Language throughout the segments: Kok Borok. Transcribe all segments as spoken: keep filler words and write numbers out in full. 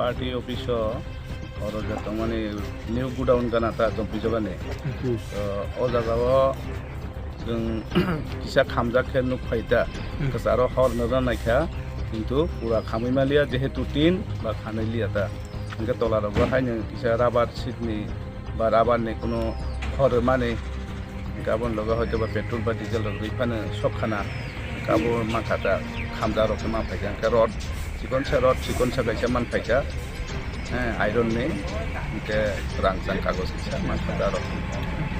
Party office o oro je tongmani new godown gana ta Jompuijala ni. Hmm. To o jaga o chwng kisa khamjak khe nuk phai ta. Hmm. Kwcharo hor no rw naikha, kintu pura khamwi maliya, jehetu tin ba khanwi liya ta. Hwnkhe tola rogo haino kisa rubber seed ni ba rubber ni kuno hor mani, hwnkhe aboni loge hoito ba petrol ba diesel rok rwi phano sok khana, hwnkhe abo mankha ta khamjak rok khe man phaikha, hwnkhe rod chikon sa, rod chikon sa kaisa man phaikha, eh, iron ni, hwnkhe rang chang kagoj kisa mankha ta rok.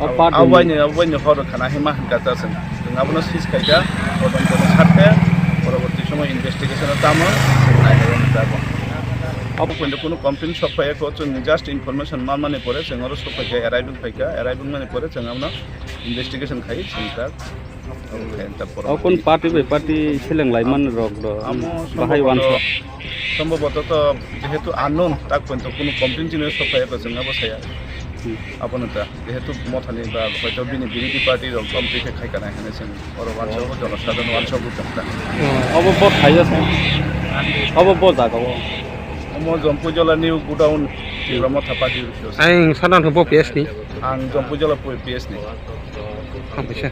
O part ni. Awaini, awaini hor khana hima hwnkha ta chwng, chwng abono sis khaikha, todonto no sakhe, poroborti somoy investigation o tamo, nainai ta bo. Abo poito kuno complaint sok phaiya kho, chwng just information manmani pore chwng oro sok phaikha, arriving phaikha, arriving mani pore chwng abono investigation khai chwng ta. Omo khe ta poro. O kun party bai party seleng lai man rok do. Amo bahai sombhoboto, wansa. Sombhoboto to jehetu unknown, tak poito kuno complaint chini sok phaiya kho chwng abo saya. Hmm. Abono ta jehetu mothani ba hoito bini birodhi party rok complaint khe khai kanai hwnwi chwng oro wansa bo jono sadhon wansa bo chwng ta. Hmm. Obo bo khaija sa. Obo bo jaga o. Omo Jompuijala new godown Tipra Motha party office. Ang sana thangbo P S ni. Ang Jompuijala P S ni. Ang bisa.